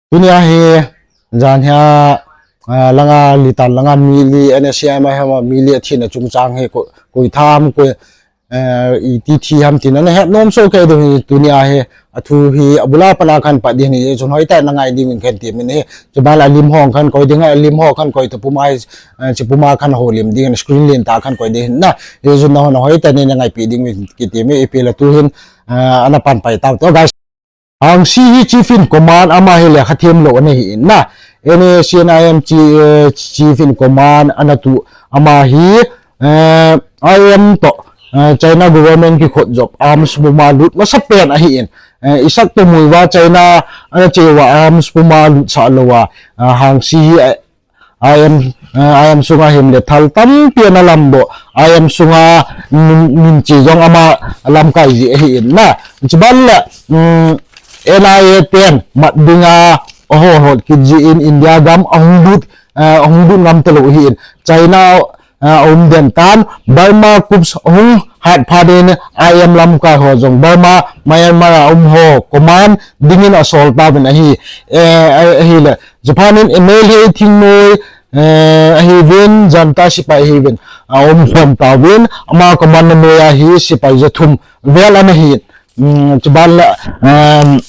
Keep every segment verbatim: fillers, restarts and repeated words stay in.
Tunia hi, jan hia, ah, langa, Litan langa mi li, N S C N I M a hema mi li athina chungchang hi ko-, koi tham, koi, eh, iti thi ham tina nahet nom soh kei ding hi, tunia hi, athu hi, abula pana kahin pat ding hi, chun hoitah in nangai ding in kahin temin hi, chuban la lim ho kahin koi ding, lim ho kahin koi tapuma hi, eh, chupuma kahin houlim ding, screen lentah kahin koi ding hi na, hi chun nahon hoitah in nangaipeh ding in kitemin, ipi le tu hin, eh, ana pan pai tau to, guys. Hangsi hi Chief in Command ama hi lekha them lou ana hi in na. N S C N I M chi-, eh, Chief in Command ana tu ama hi, eh, I M toh, eh, China government kikhot jop arms puma lut masapen ahi in. Eh, Isak toh Muivah China ana che uva arms puma lutsah lou a, eh, Hangsi hi, eh, I M, eh, I M sunga him le thal tampi ana lamdoh, I M sunga min, min che jong ama lamkai ji ahi in na. Chuban le, mm, N I A ten mat dinga ahol hol kit ji in India gam ahung lut, eh, ahung lut ngam talou ahi in. China, eh, aum den tan, Burma coup ahung hat phat in I M lamkai ho jong, Burma, Myanmar a um ho, command dingin asol tauvin ahi, eh, ahile, Japan in M L A thingnoi, eh, ahiuvin, Junta sepai ahiuvin, aum khom tauvin, ama command noi a hi sepai jathum vel ana hi, mm, chuban le, um,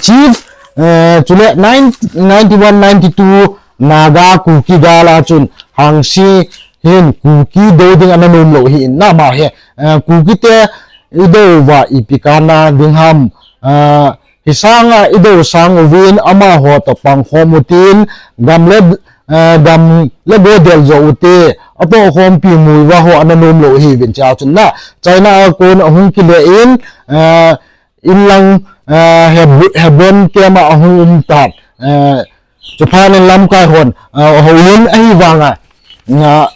Chief, eh, chule nine, ninety-one, ninety-two, Naga Kuki gal a chun Hangsi hin Kuki do ding ana nom lou ahi in na ama hi, eh, Kuki te i do uva ipi kana ding ham, eh, Hi sanga i do sang uvin amaho toh pangkhom utin, gam le, eh, gam le go del jo ute, atohkhompi Muivah ho ana nom lou ahiuvin tia chun na, China a kon ahung kile in, eh, inlang, eh, Heb-, Hebron camp a ahung um tan, eh, Chuphat in lamkai hon, ah, houin ahivanga, ah,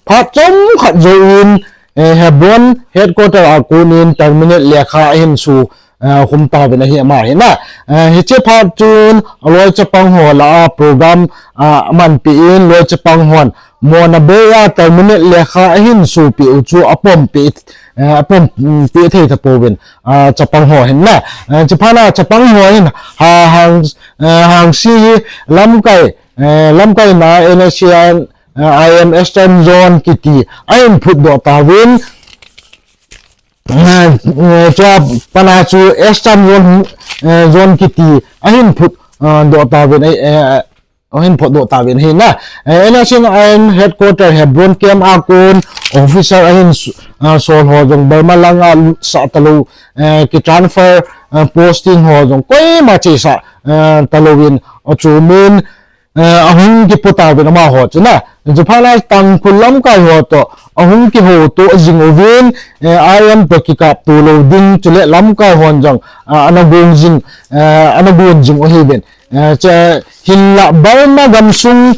phat chomkhat jouvin, eh, Hebron headquarter a konin terminate lekha ahin su, ah, khum tauvin ahi ama hi na. Ah, hiche phat chun aloi chapang ho lah a program, ah, amanpi in loi chapang hon Mona Bay a terminate lekha ahin supi u chu apompi, eh, apompi thei tapouvin, ah, chapang ho hin na. Eh, chuphat a chapang ho hin ha, hang, eh, Hangsi hi lamkai, eh, lamkai na N S C N, eh, I M Eastern Zone kiti ahin phutdoh tauvin, eh, eh, chua pat a chu Eastern Zone, eh, Zone kiti ahin phut, eh, doh tauvin, eh, eh, ahin phutdoh tauvin ahi na. Eh, N S C N I M headquarter Hebron camp a kon officer ahin s-, ah, sol ho jong Burma langa lutsah talou, eh, ki transfer, eh, posting ho jong koima chesa, eh, talouvin achumin, eh, ahung kipo tauvin amaho chu na. Chuphat a Tangkhul lamkai ho toh ahung kihouto jing uvin, eh, I M toh kikapto lou ding chule lamkai hon jong, ah, ana gon jing, eh, ana gon jing u ahiuvin. Eh, che, hinlah Burma gamsung,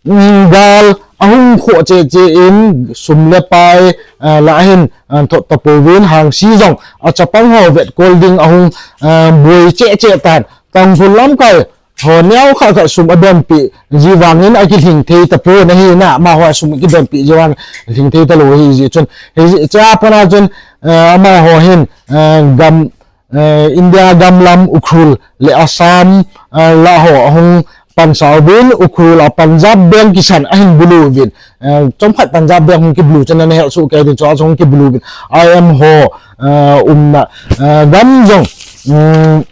mm, gal ahung khoh cheh cheh in sum le pai, eh, lah ahin, eh, thot tapouvin Hangsi jong achapang ho vetkol ding ahung, eh, boi cheh cheh tan. Tangkhul lamkai ho neokhat khat sum adonpi ji vangin akilhing thei tapon ahi na, amaho sum akidonpi ji vang lhing thei talou ahi ji chun. Hiche a pat a chun, eh, amaho hin, eh, gam, eh, India gam lam Ukhrul le Assam, eh, lah ho ahung pansah uvin, Ukhrul a Punjab Bank kisan ahin bulu uvin. Eh, chomkhat Punjab Bank hung kibulu chun ana hel soh kei ding chua chu hung kibulu uvin. I M ho, eh, umna, eh, gam jong, um,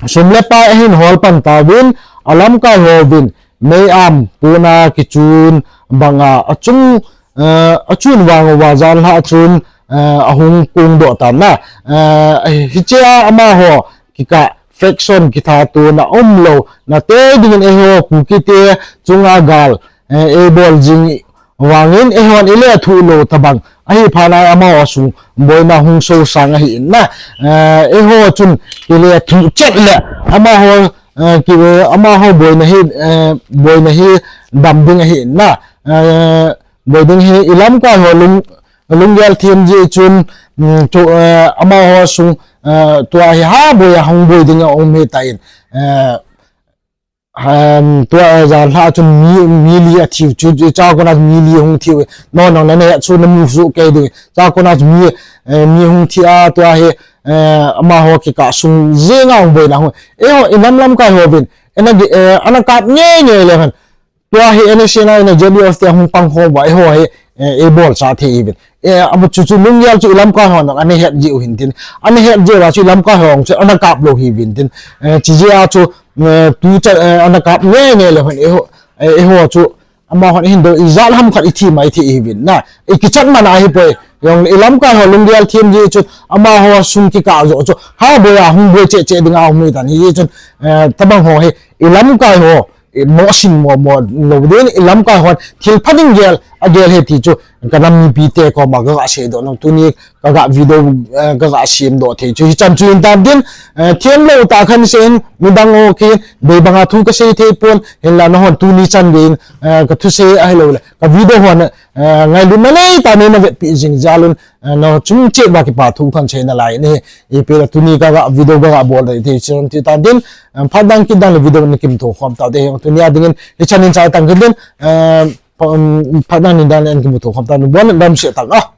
sum le pai ahin hol pan tauvin, alamkai hovin, Mei-am pona kichun banga achung, eh, achun vang uva janhi a chun, eh, ahung kongdoh tan na. Eh, hichea amaho kikah faction kithatona umlou nate dingin eiho Kuki te chunga gal, eh, eibol jing vangin eihon ilethuh lou tabang ahi phat a amaho sung boina hung sosang ahi in na. Eh, eiho chun kilethuh chet le amaho, eh, ki, amaho boina hi, eh, boina hi dam ding ahi in na. Eh, boi ding hi ilamkai ho lung, lunggel them ji chun, mm, chu, eh, amaho sung, eh, tua hi ha boi a hung boi ding aum hitan. Eh, Ham, tua, eh, janhi a chun mi, mi li athi u chu, chu, chua kona mi li hung thi u. No, no, na, na, chu na mu soh kei ding. Chua kona chu mi, eh, mi hung thi a, tua hi, eh, amaho kikah sung jenga hung boina hung. Eiho, ilam lamkai hovin, ina gi-, eh, ana kap ngei ngei le hen. Tua hi N S C N a ina J D F te hung pang ho ba, eiho hi, eh, eibolcha thei uvin. Eh, amu chu chu lunggel chu ilamkai hon ana het jiu hin tin. Ana het jiu a chu ilamkai hon chu ana kap lou hi uvin tin. Eh, chi jeh a chu, eh, tu cha, eh, ana kap ngei ngei le hen eiho, eh, eiho chu amahon hin do ijat ham khat ithi mai thei uvin na. Ikichat man ahi poi. Jong ilamkai ho lunggel thim ji chu amaho sung kikah jo chu. Ha boi a hung boi che che dinga hung mi tan hi chun, eh, tabang ho hi ilamkai ho. I mo sin mo mo lo din ilamkai hon thil pha ding gel, agel he ti chu ka nam mipi te koma ka ga sei doh nang tuni ka ga video, eh, ka ga sem doh thei chu hichan chu hin tan din, eh, thiam lou ta khan sen midang o ki dei banga thu ka sei thei pon hinla nahon tuni chan din, eh, ka thusei ahilou le ka video hon, eh, ngailutna nei ta nei na vetpi jing jal un, eh, nachung cheh uva kipa thu kahin sei nalai ahi. Ipi le tuni ka ga video ka ga bol dei thei chun ti tan din, eh, phat dang kit dang le video na kimuto khom tau te tuni a dingin hichan in chai tang kit din, eh, pha-, um, phat dang ni dang le kimuto khom tau ni bon dam se tang a.